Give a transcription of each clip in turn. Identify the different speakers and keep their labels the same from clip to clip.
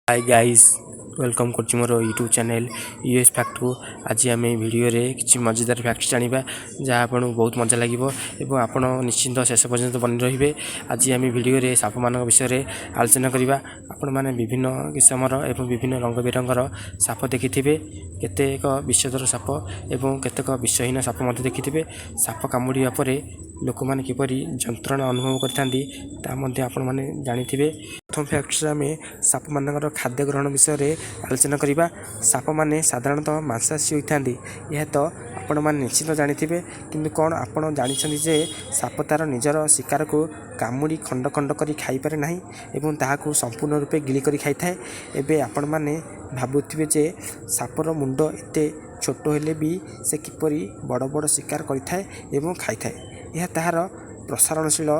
Speaker 1: High guys, welcome କରୁଛି ମୋର YouTube channel US ଫ୍ୟାକ୍ଟକୁ। ଆଜି ଆମେ ଭିଡ଼ିଓରେ କିଛି ମଜାଦାର ଫ୍ୟାକ୍ଟ ଜାଣିବା, ଯାହା ଆପଣଙ୍କୁ ବହୁତ ମଜା ଲାଗିବ ଏବଂ ଆପଣ ନିଶ୍ଚିନ୍ତ ଶେଷ ପର୍ଯ୍ୟନ୍ତ ବନି ରହିବେ। ଆଜି ଆମେ ଭିଡ଼ିଓରେ ସାପମାନଙ୍କ ବିଷୟରେ ଆଲୋଚନା କରିବା। ଆପଣମାନେ ବିଭିନ୍ନ କିସମର ଏବଂ ବିଭିନ୍ନ ରଙ୍ଗ ବେରଙ୍ଗର ସାପ ଦେଖିଥିବେ। କେତେକ ବିଷଧର ସାପ ଏବଂ କେତେକ ବିଷହୀନ ସାପ ମଧ୍ୟ ଦେଖିଥିବେ। ସାପ କାମୁଡ଼ିବା ପରେ ଲୋକମାନେ କିପରି ଯନ୍ତ୍ରଣା ଅନୁଭବ କରିଥାନ୍ତି, ତାହା ମଧ୍ୟ ଆପଣମାନେ ଜାଣିଥିବେ। ପ୍ରଥମ ଫ୍ୟାକ୍ଟରେ ଆମେ ସାପମାନଙ୍କର ଖାଦ୍ୟ ଗ୍ରହଣ ବିଷୟରେ ଆଲୋଚନା କରିବା। ସାପମାନେ ସାଧାରଣତଃ ମାଂସାଶୀ ହୋଇଥାନ୍ତି, ଏହା ତ ଆପଣମାନେ ନିଶ୍ଚିତ ଜାଣିଥିବେ। କିନ୍ତୁ କ'ଣ ଆପଣ ଜାଣିଛନ୍ତି ଯେ ସାପ ତା'ର ନିଜର ଶିକାରକୁ କାମୁଡ଼ି ଖଣ୍ଡ ଖଣ୍ଡ କରି ଖାଇପାରେ ନାହିଁ ଏବଂ ତାହାକୁ ସମ୍ପୂର୍ଣ୍ଣ ରୂପେ ଗିଳି କରି ଖାଇଥାଏ? ଏବେ ଆପଣମାନେ ଭାବୁଥିବେ ଯେ ସାପର ମୁଣ୍ଡ ଏତେ ଛୋଟ ହେଲେ ବି ସେ କିପରି ବଡ଼ ବଡ଼ ଶିକାର କରିଥାଏ ଏବଂ ଖାଇଥାଏ? ଏହା ତାହାର ପ୍ରସାରଣଶୀଳ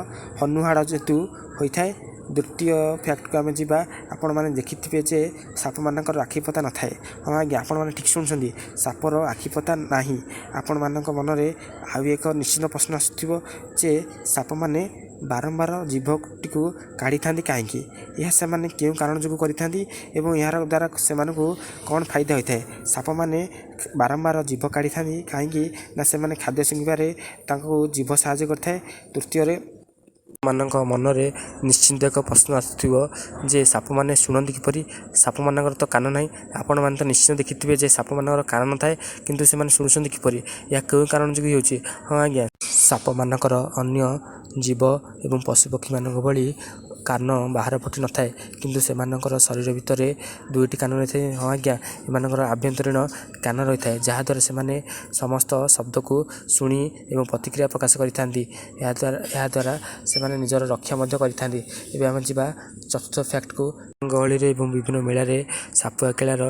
Speaker 1: ହନୁହାଡ଼ ହେତୁ ହୋଇଥାଏ। ଦ୍ୱିତୀୟ ଫ୍ୟାକ୍ଟକୁ ଆମେ ଯିବା। ଆପଣମାନେ ଦେଖିଥିବେ ଯେ ସାପମାନଙ୍କର ଆଖିପତା ନଥାଏ। ହଁ ଆଜ୍ଞା, ଆପଣମାନେ ଠିକ୍ ଶୁଣୁଛନ୍ତି, ସାପର ଆଖିପତା ନାହିଁ। ଆପଣମାନଙ୍କ ମନରେ ଆଉ ଏକ ନିଶ୍ଚିତ ପ୍ରଶ୍ନ ଆସୁଥିବ ଯେ ସାପମାନେ ବାରମ୍ବାର ଜିଭଟିକୁ କାଢ଼ିଥାନ୍ତି କାହିଁକି? ଏହା ସେମାନେ କେଉଁ କାରଣ ଯୋଗୁଁ କରିଥାନ୍ତି ଏବଂ ଏହାର ଦ୍ୱାରା ସେମାନଙ୍କୁ କ'ଣ ଫାଇଦା ହୋଇଥାଏ? ସାପମାନେ ବାରମ୍ବାର ଜିଭ କାଢ଼ିଥାନ୍ତି କାହିଁକି ନା ସେମାନେ ଖାଦ୍ୟ ଶୁଙ୍ଘିବାରେ ତାଙ୍କୁ ଜିଭ ସାହାଯ୍ୟ କରିଥାଏ। ତୃତୀୟରେ ମାନଙ୍କ ମନରେ ନିଶ୍ଚିନ୍ତ ଏକ ପ୍ରଶ୍ନ ଆସୁଥିବ ଯେ ସାପମାନେ ଶୁଣନ୍ତି କିପରି? ସାପମାନଙ୍କର ତ କାନ ନାହିଁ। ଆପଣମାନେ ତ ନିଶ୍ଚିନ୍ତ ଦେଖିଥିବେ ଯେ ସାପମାନଙ୍କର କାନ ନଥାଏ, କିନ୍ତୁ ସେମାନେ ଶୁଣୁଛନ୍ତି କିପରି? ଏହା କେଉଁ କାରଣ ଯୋଗୁଁ ହେଉଛି? ହଁ ଆଜ୍ଞା, ସାପମାନଙ୍କର ଅନ୍ୟ ଜୀବ ଏବଂ ପଶୁପକ୍ଷୀମାନଙ୍କ ଭଳି କାନ ବାହାର ପଟେ ନଥାଏ, କିନ୍ତୁ ସେମାନଙ୍କର ଶରୀର ଭିତରେ ଦୁଇଟି କାନ ରହିଥାଏ। ହଁ ଆଜ୍ଞା, ଏମାନଙ୍କର ଆଭ୍ୟନ୍ତରୀଣ କାନ ରହିଥାଏ, ଯାହାଦ୍ୱାରା ସେମାନେ ସମସ୍ତ ଶବ୍ଦକୁ ଶୁଣି ଏବଂ ପ୍ରତିକ୍ରିୟା ପ୍ରକାଶ କରିଥାନ୍ତି। ଏହାଦ୍ୱାରା ସେମାନେ ନିଜର ରକ୍ଷା ମଧ୍ୟ କରିଥାନ୍ତି। ଏବେ ଆମେ ଯିବା ଚତୁର୍ଥ ଫ୍ୟାକ୍ଟକୁ। ଗହଳିରେ ଏବଂ ବିଭିନ୍ନ ମେଳାରେ ସାପ ଖେଳାର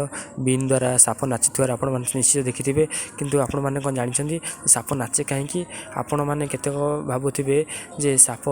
Speaker 1: ବିନ୍ ଦ୍ୱାରା ସାପ ନାଚୁଥିବାର ଆପଣମାନେ ନିଶ୍ଚିତ ଦେଖିଥିବେ। କିନ୍ତୁ ଆପଣମାନେ କ'ଣ ଜାଣିଛନ୍ତି ସାପ ନାଚେ କାହିଁକି? ଆପଣମାନେ କେତେକ ଭାବୁଥିବେ ଯେ ସାପ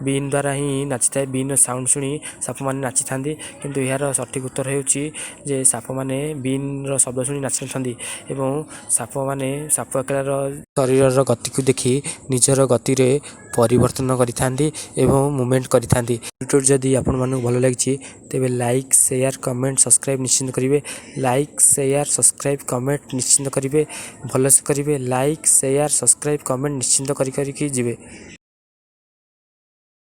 Speaker 1: ବିନ୍ ଦ୍ୱାରା ହିଁ ନାଚିଥାଏ, ବିନ୍ର ସାଉଣ୍ଡ ଶୁଣି ସାପମାନେ ନାଚିଥାନ୍ତି। କିନ୍ତୁ ଏହାର ସଠିକ୍ ଉତ୍ତର ହେଉଛି ଯେ ସାପମାନେ ବିନ୍ର ଶବ୍ଦ ଶୁଣି ନାଚିନଥାନ୍ତି ଏବଂ ସାପମାନେ ସାପ ଖେଳାର ଶରୀରର ଗତିକୁ ଦେଖି ନିଜର ଗତିରେ ପରିବର୍ତ୍ତନ କରିଥାନ୍ତି ଏବଂ ମୁଭମେଣ୍ଟ କରିଥାନ୍ତି। ଭିଡ଼ିଓ ଯଦି ଆପଣମାନଙ୍କୁ ଭଲ ଲାଗିଛି, ତେବେ ଲାଇକ୍, ସେୟାର, କମେଣ୍ଟ, ସବସ୍କ୍ରାଇବ୍ ନିଶ୍ଚିନ୍ତ କରିବେ। ଲାଇକ୍, ସେୟାର, ସବସ୍କ୍ରାଇବ୍, କମେଣ୍ଟ ନିଶ୍ଚିନ୍ତ କରିବେ, ଭଲସେ କରିବେ। ଲାଇକ୍, ସେୟାର, ସବସ୍କ୍ରାଇବ୍, କମେଣ୍ଟ ନିଶ୍ଚିନ୍ତ କରି କରିକି ଯିବେ।